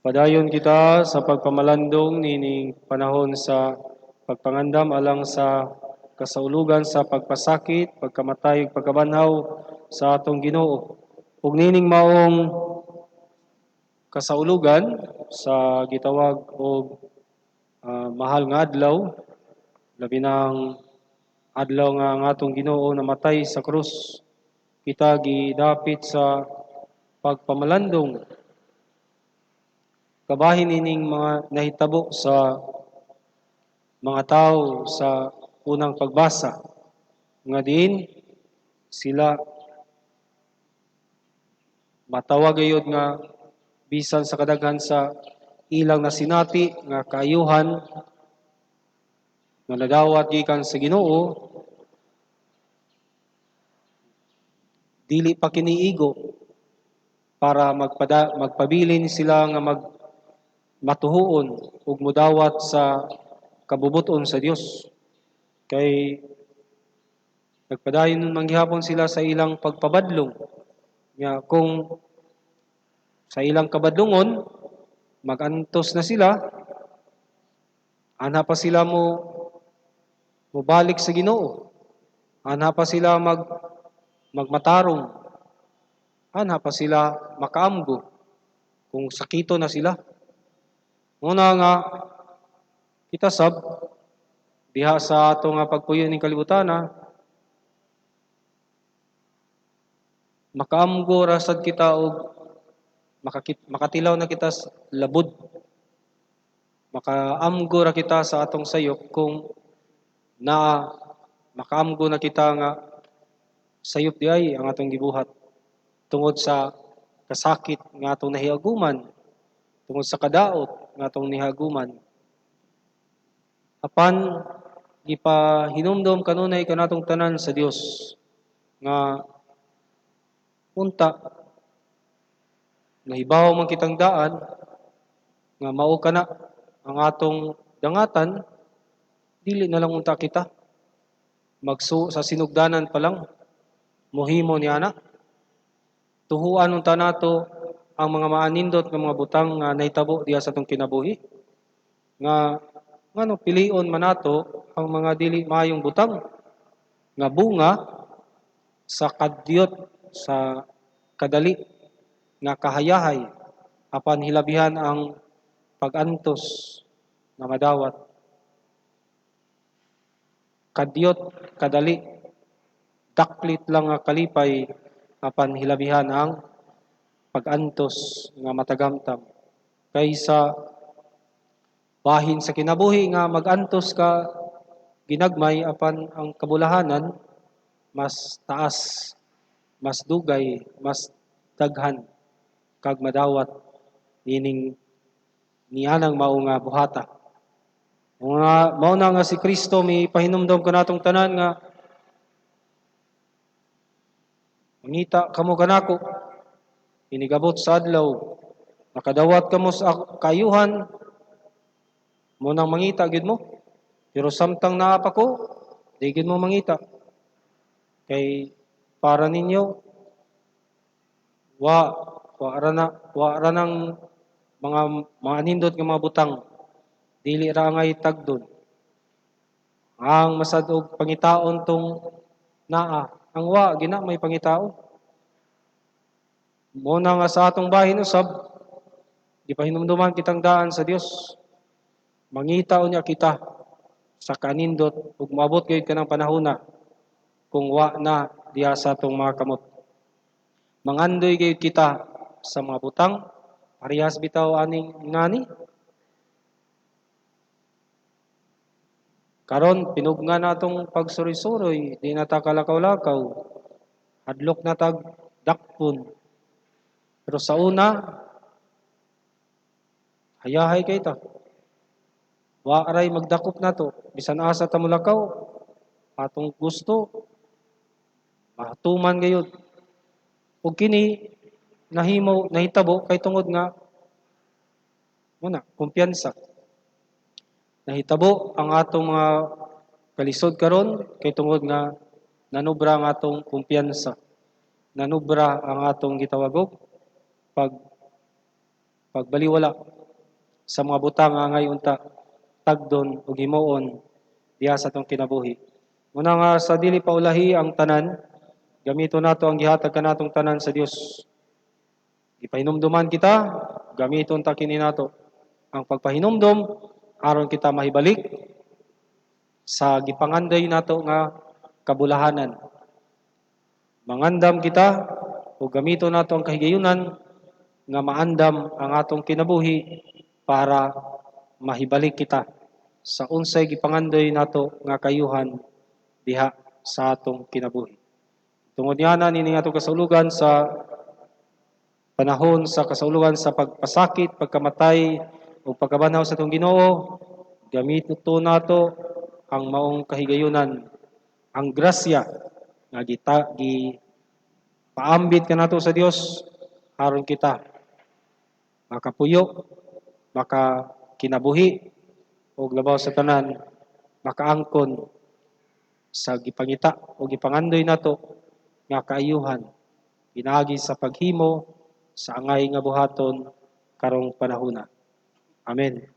Padayon kita sa pagpamalandong nining panahon sa pagpangandam alang sa kasaulugan sa pagpasakit, pagkamatay ug pagkabanhaw sa atong Ginoo. Ug nining maong kasaulugan sa gitawag og mahal nga adlaw, labi nang adlaw nga ang atong Ginoo namatay sa krus, kita gidapit sa pagpamalandong kabahin ining mga nahitabo sa mga tao sa unang pagbasa nga diin sila matawag gayud nga bisan sa kadaghan sa ilang nasinati nga kaayuhan nga nadawat gikan sa Ginoo, dili pa kiniigo para magpabilin sila nga matuhuon ug mudawat sa kabubuton sa Dios. Kay nagpadayon man gihapon sila sa ilang pagpabadlong nga kung sa ilang kabadlungon magantos na sila, ana pa sila mo mobalik sa Ginoo, ana pa sila magmatarong, ana pa sila makaamgo kung sakito na sila. Muna nga kita sab diha sa ato nga pagpuyo ning kalibutan, makaamgo ra sad kita og makatilaw na kita sa labod. Makaamgo ra kita sa atong sayop kung naa makaamgo na kita nga sayop di ay ang atong gibuhat tungod sa kasakit nga atong nahiaguman, tungod sa kadaot nga atong nihaguman. Apan gipahinumdom kanunay kanatong tanan sa Dios nga unta nahibaw man kitang daan nga mao kana ang atong dangatan, dili na lang unta kita magsu sa sinugdanan pa lang mohimo ni ana. Tuhuan unta nato ang mga maanindot nga mga butang nga nahitabo diha sa atong kinabuhi, nga ngano pilion man nato ang mga dili maayong butang nga bunga sa kadyot, sa kadali nga kahayahay, apan hilabihan ang pag-antos nga madawat. Kadyot, kadali, daklit lang nga kalipay, apan hilabihan ang pag-antos nga matagamtam. Kaysa bahin sa kinabuhi nga mag-antos ka ginagmay, apan ang kabulahanan mas taas, mas dugay, mas daghan kag madawat nining nianang mao nga buhata. Nga mao na nga si Kristo may pahinumdom kanatong tanan nga mangita kamo kanako inigabot sa adlaw makadawat kamo sa kaayuhan, mo nang mangita gyud mo, pero samtang naa pa ko, di gyud mo mangita kay para ninyo wa wa ra na, wa ra nang mga anindot nga mga butang, dili ra angay tagdon ang masad og pangitaon tong naa ang wa gina may pangitaon. Mo na nga sa atong bahin usab, gipahinumduman kitang daan sa Dios. Mangita unya kita sa kanindot ug moabot gayud kanang panahona kung wa na diha sa atong mga kamot. Mangandoy gayud kita sa mga butang, parehas bitaw aning ngani. Karon pinugngan natong pagsuroy-suroy, di na ta kalakaw-lakaw, hadlok na tag dakpon. Pero sa una, hayahay kay ta. Wa aray magdakop nato, bisan asa ta molakaw, atong gusto, matuman gayud. Ug kini nahimo, nahitabo kay tungod nga muna kumpiyansa. Nahitabo ang atong mga kalisod karon kay tungod nga nanubra ang atong kumpiyansa. Nanubra ang atong gitawag og pag pagbaliwala sa mga butang nga angay unta tagdon ug himuon diha sa atong kinabuhi. Muna nga sa dili pa ulahi ang tanan, gamiton nato ang gihatag kanatong tanan sa Dios. Gipahinumduman kita, gamiton ta kini nato ang pagpahinumdom aron kita mahibalik sa gipangandoy nato nga kabulahanan. Mangandam kita o gamiton nato ang kahigayunan nga maandam ang atong kinabuhi para mahibalik kita sa unsay gipangandoy nato nga kayuhan diha sa atong kinabuhi. Tungod niana, nining atong kasaulugan sa panahon sa kasaulugan sa pagpasakit, pagkamatay o pagkabanhaw sa atong Ginoo, gamiton nato ang maong kahigayunan, ang grasya nga gita gi paambit kanato sa Dios aron kita makapuyo, maka kinabuhi ug labaw sa tanan makaangkon sa gipangita o gipangandoy nato nga kaayuhan pinaagi sa paghimo sa angay nga buhaton karong panahona. Amen.